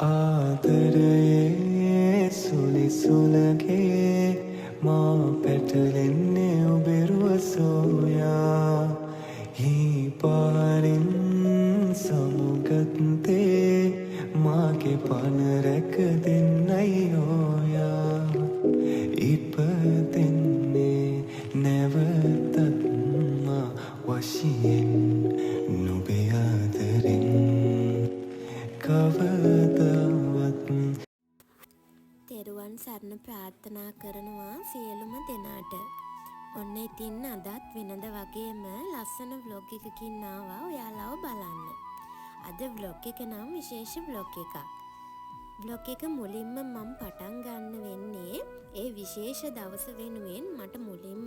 ආදරයේ සුලි සුලගේ මා පැටලෙන්නේ ඔබේ රුව සොයා හීපාරින් සමුගත්තේ මාගේ පණ රැක දෙන්නයි ඔයා ඉපදෙන්නේ නැවතත් මා වශයෙන් නුඹේ ආදරෙන් කවදාවත්. තෙරුවන් සරණ ප්‍රාර්ථනා කරනවා සියලුම දෙනාට. ඔන්න ඉතින් අදත් වෙනද වගේම ලස්සන ව්ලොග් එකකින් ආවා ඔයාලව බලන්න. අද ව්ලොග් එක නම් විශේෂ ව්ලොග් එකක්. ව්ලොග් එක මුලින්ම මම පටන් ගන්න වෙන්නේ ඒ විශේෂ දවස වෙනුවෙන් මට මුලින්ම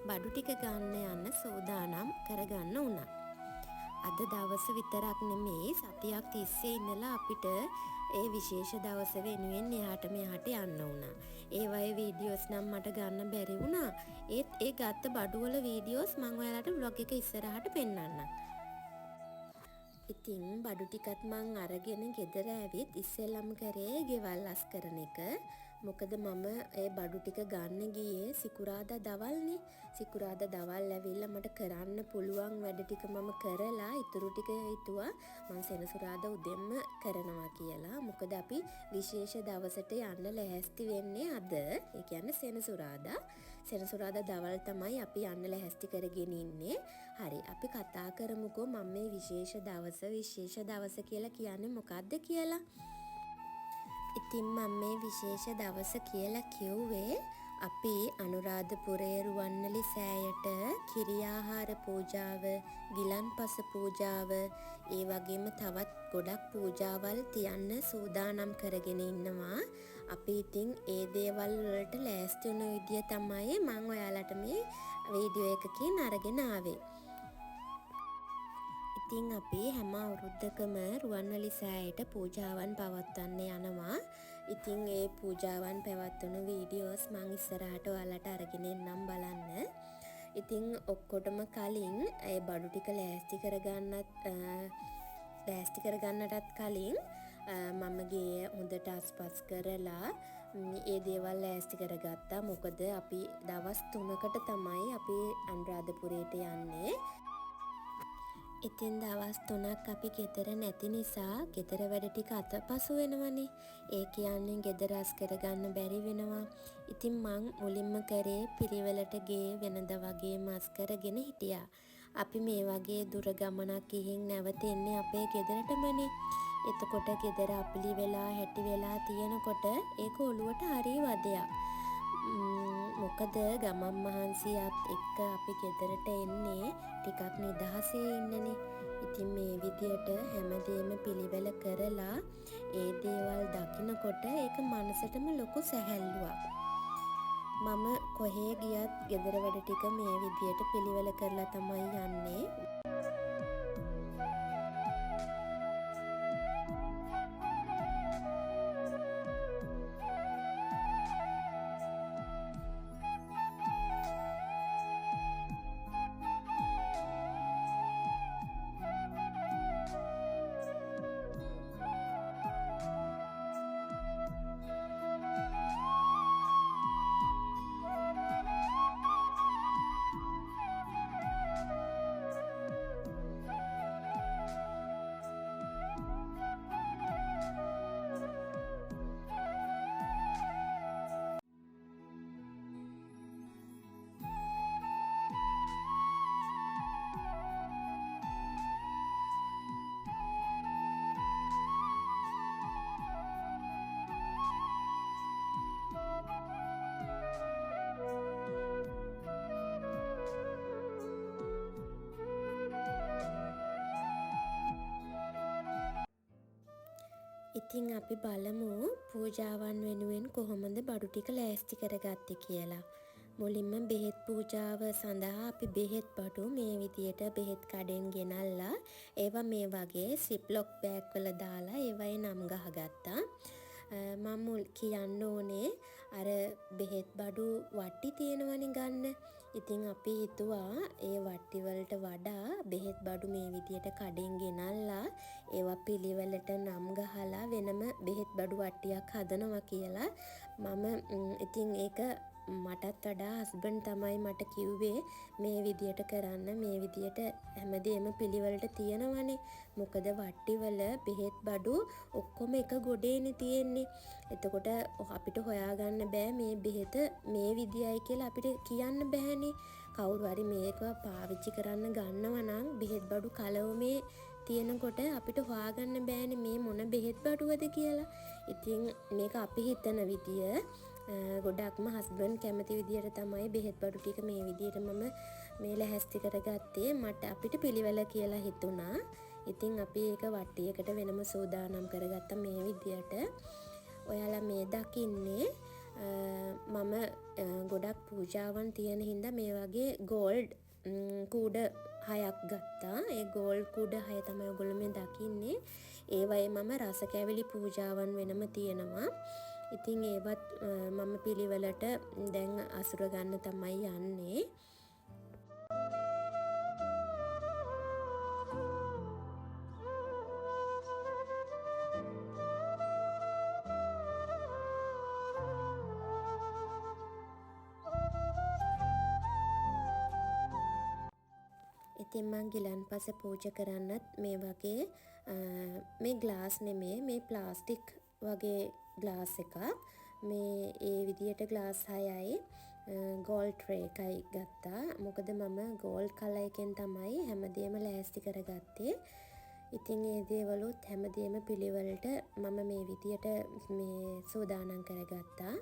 බඩු ටික ගන්න යන්න සූදානම් කරගන්න වුණා. අද දවස විතරක් නෙමෙයි, සතියක් තිස්සේ ඉඳලා අපිට ඒ විශේෂ දවස වෙනුවෙන් එහාට මෙහාට යන්න වුණා. ඒ වගේ වීඩියෝස් නම් මට ගන්න බැරි වුණා. ඒත් ඒ ගත්ත බඩු වල වීඩියෝස් මං ඔයාලට ව්ලොග් එක ඉස්සරහට පෙන්නන්නම්. ඉතින් බඩු ටිකත් මං අරගෙන ගෙදර ඇවිත් ඉස්සෙල්ලම කරේ ගෙවල් අස් කරන එක. මොකද මම ඒ බඩු ටික ගන්න ගියේ සිකුරාදා දවල්නේ. සිකුරාදා දවල් ඇවිල්ලා මට කරන්න පුළුවන් වැඩ ටික මම කරලා ඉතුරු ටික හිතුවා මං සෙනසුරාදා උදෙන්ම කරනවා කියලා. මොකද අපි විශේෂ දවසට යන්න ලැහැස්ති වෙන්නේ අද. ඒ කියන්නේ සෙනසුරාදා. සෙනසුරාදා දවල් තමයි අපි යන්න ලැහැස්ති කරගෙන ඉන්නේ. හරි, අපි කතා කරමුකෝ මම මේ විශේෂ දවස විශේෂ දවස කියලා කියන්නේ මොකද්ද කියලා. ඉතින් මම මේ විශේෂ දවස කියලා කිව්වේ අපි අනුරාධපුරයේ රුවන්වැලි සෑයට කිරියාහාර පූජාව, ගිලන්පස පූජාව, ඒ වගේම තවත් ගොඩක් පූජාවල් තියන්න සූදානම් කරගෙන ඉන්නවා. අපි ඉතින් ඒ දේවල් වලට ලෑස්ති වුණ විදිය තමයි මං ඔයාලට මේ වීඩියෝ එකකින් අරගෙන ආවේ. ඉතින් අපි හැම අවුරුද්දකම රුවන්වැලි සෑයට පූජාවන් පවත්වන්න යනවා. ඉතින් ඒ පූජාවන් පැවැත්වුණු වීඩියෝස් මං ඉස්සරහට ඔයාලට අරගෙන එන්නම් බලන්න. ඉතින් ඔක්කොටම කලින් ඒ බඩු ටික ලෑස්ති කරගන්නටත් කලින් මම ගේ හොඳට අස්පස් කරලා ඒ දේවල් ලෑස්ති කරගත්තා. මොකද අපි දවස් 3කට තමයි අපි අනුරාධපුරයට යන්නේ. ඉතින් දවස් 3ක් අපි ගෙදර නැති නිසා ගෙදර වැඩ ටික අතපසු වෙනවනේ. ඒ කියන්නේ ගෙදර අස් කරගන්න බැරි වෙනවා. ඉතින් මං මුලින්ම කරේ පිළිවෙලට ගේ වෙනද වගේම අස් කරගෙන හිටියා. අපි මේ වගේ දුර ගමනක් ගිහින් නැවත එන්නේ අපේ ගෙදරටමනේ. එතකොට ගෙදර අපිලි වෙලා හැටි වෙලා තියෙනකොට ඒක ඔළුවට හරි වදයක්. මොකද ගමන් මහන්සියත් එක්ක අපි ගෙදරට එන්නේ ටිකක් නිදහසේ ඉන්නනේ. ඉතින් මේ විදියට හැමදේම පිළිවෙල කරලා ඒ දේවල් දකිනකොට ඒක මනසටම ලොකු සැහැල්ලුවක්. මම කොහේ ගියත් ගෙදර වැඩ ටික මේ විදියට පිළිවෙල කරලා තමයි යන්නේ. ඉතින් අපි බලමු පූජාවන් වෙනුවෙන් කොහොමද බඩු ටික ලෑස්ති කරගත්තේ කියලා. මුලින්ම බෙහෙත් පූජාව සඳහා අපි බෙහෙත් බඩු මේ විදියට බෙහෙත් කඩෙන් ගෙනල්ලා ඒවා මේ වගේ සිප්ලොක් බෑග් වල දාලා ඒවයේ නම් ගහගත්තා. මම මුල් කියන්න ඕනේ අර බෙහෙත් බඩු වට්ටි තියෙනවනේ ගන්න. ඉතින් අපි හිතුවා ඒ වට්ටි වලට වඩා බෙහෙත් බඩු මේ විදියට කඩෙන් ගෙනල්ලා ඒවා පිළිවෙලට නම් ගහලා වෙනම බෙහෙත් බඩු වට්ටියක් හදනවා කියලා. මම ඉතින් ඒක මටත් වඩා හස්බන්ඩ් තමයි මට කිව්වේ මේ විදියට කරන්න, මේ විදියට හැමදේම පිළිවෙලට තියෙනවනේ. මොකද වට්ටිවල බෙහෙත් බඩු ඔක්කොම එක ගොඩේනේ තියෙන්නේ. එතකොට අපිට හොයාගන්න බෑ මේ බෙහෙත මේ විදියයි කියලා අපිට කියන්න බෑනේ. කවුරු හරි මේක පාවිච්චි කරන්න ගන්නවා නම් බෙහෙත් බඩු කලවමේ තියෙනකොට අපිට හොයාගන්න බෑනේ මේ මොන බෙහෙත් බඩුවද කියලා. ඉතින් මේක අපි හිතන විදිය ගොඩක්ම හස්බන්ඩ් කැමති විදියට තමයි බෙහෙත් බඩු ටික මේ විදියට මම මේ ලැහැස්ති කරගත්තේ. අපිට පිළිවෙල කියලා හිතුණා. ඉතින් අපි ඒක වට්ටියකට වෙනම සූදානම් කරගත්තා මේ විදියට. ඔයාලා මේ දකින්නේ මම ගොඩක් පූජාවන් තියෙන හින්දා මේ වගේ ගෝල්ඩ් කූඩ 6ක් ගත්තා. ඒ ගෝල්ඩ් කූඩ 6 තමයි ඔයගොල්ලෝ මේ දකින්නේ. ඒවයේ මම රස කැවිලි පූජාවන් වෙනම තියෙනවා. ඉතින් ඒවත් මම පිළිවෙලට දැන් අසුර ගන්න තමයි යන්නේ. ඉතින් මං ගිලන්පස පූජා කරන්නත් මේ වගේ මේ ග්ලාස් නෙමේ, මේ ප්ලාස්ටික් වගේ ග්ලාස් එකක්. මේ ඒ විදියට ග්ලාස් 6යි ගෝල්ඩ් ට්‍රේ එකයි ගත්තා. මොකද මම ගෝල්ඩ් කලර් එකෙන් තමයි හැමදේම ලෑස්ති කරගත්තේ. ඉතින් ඒ දේවලුත් හැමදේම පිළිවෙලට මම මේ විදියට මේ සූදානම් කරගත්තා.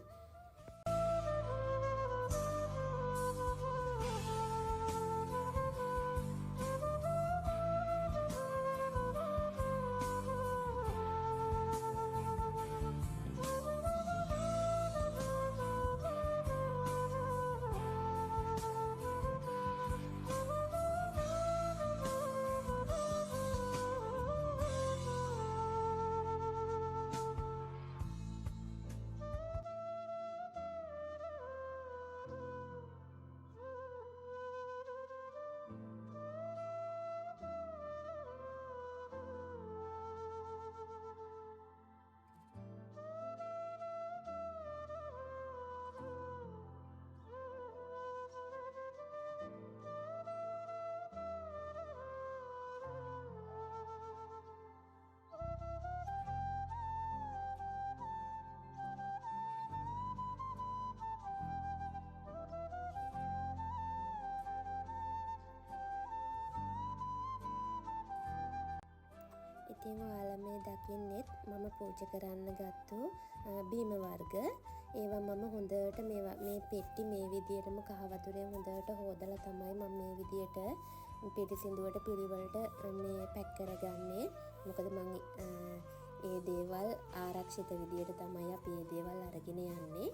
ඉතින් ඔයාලා මේ දකින්නෙත් මම පූජා කරන්න ගත්තු බීම වර්ග. ඒවා මම හොඳට මේ පෙට්ටි මේ විදියටම කහ වතුරෙන් හොඳට හොදලා තමයි මම මේ විදියට පිරිසිදුවට පිළිවෙලට මේ පැක් කරගන්නේ. මොකද මං ඒ දේවල් ආරක්ෂිත විදියට තමයි අපි ඒ දේවල් අරගෙන යන්නේ.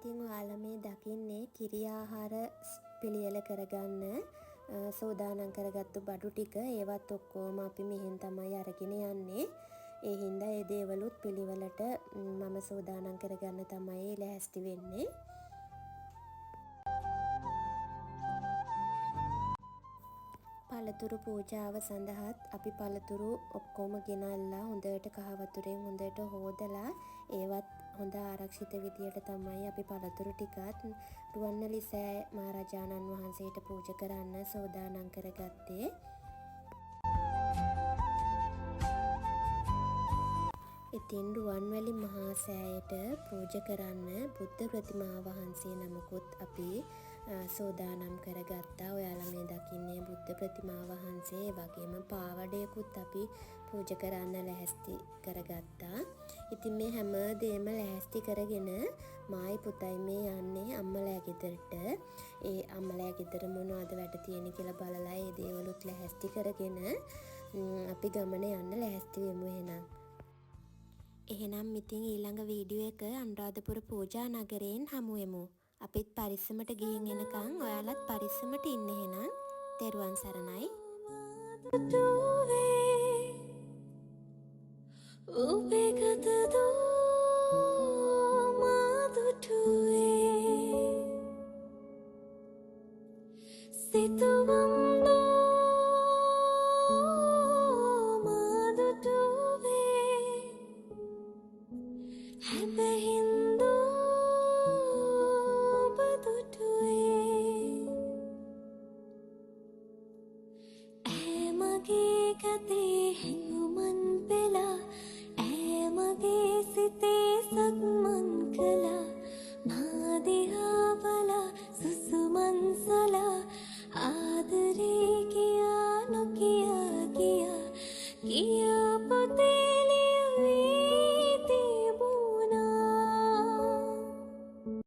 ඉතින් ඔයාලා මේ දකින්නේ කිරි ආහාර පිළියෙල කරගන්න සූදානම් කරගත්තු බඩු ටික. ඒවත් ඔක්කොම අපි මෙහෙන් තමයි අරගෙන යන්නේ. ඒ හින්දා ඒ දේවලුත් පිළිවෙලට මම සූදානම් කරගන්න තමයි ලෑස්ති වෙන්නේ. පළතුරු පූජාව සඳහාත් අපි පළතුරු ඔක්කොම ගෙනල්ලා හොඳට කහ වතුරෙන් හොඳට හෝදලා ඒවත් හොඳ ආරක්ෂිත විදියට තමයි අපි පළතුරු ටිකත් රුවන්වැලි සෑ මහරජාණන් වහන්සේට පූජා කරන්න සූදානම් කරගත්තේ. ඉතින් රුවන්වැලි මහා සෑයට පූජා කරන්න බුද්ධ ප්‍රතිමා වහන්සේ නමකුත් අපි සූදානම් කරගත්තා. ඔයාලා මේ දකින්නේ බුද්ධ ප්‍රතිමා වහන්සේ. ඒ වගේම පාවඩයකුත් අපි පූජා කරන්න ලැහැස්ති කරගත්තා. ඉතින් මේ හැම දේම ලැහැස්ති කරගෙන මායි පුතයි මේ යන්නේ අම්මලා ගෙදරට. ඒ අම්මලා ගෙදර මොනවද වැඩ තියෙන්නේ කියලා බලලා ඒ දේවලුත් ලැහැස්ති කරගෙන අපි ගමන යන්න ලැහැස්ති වෙමු එහෙනම්. එහෙනම් ඉතින් ඊළඟ වීඩියෝ එක අනුරාධපුර පූජා නගරයෙන් හමු වෙමු. අපිත් පරිස්සමට ගිහින් එනකන් ඔයාලත් පරිස්සමට ඉන්න එහෙනම්. තෙරුවන් සරණයි. ඔබේ ගත දෝ මා දුටුවේ සිතුවම් දෝ මා දුටුවේ හැබැයින් දෝ ඔබ දුටුවේ ඈ මගේ ගතේ හැඟුමන් පෙළා ඈ මගේ සිතේ සක්මන් කළා මා දිහා බලා සුසුමන් සලා ආදරේ කියා නොකියා ගියා කියා පොතේ.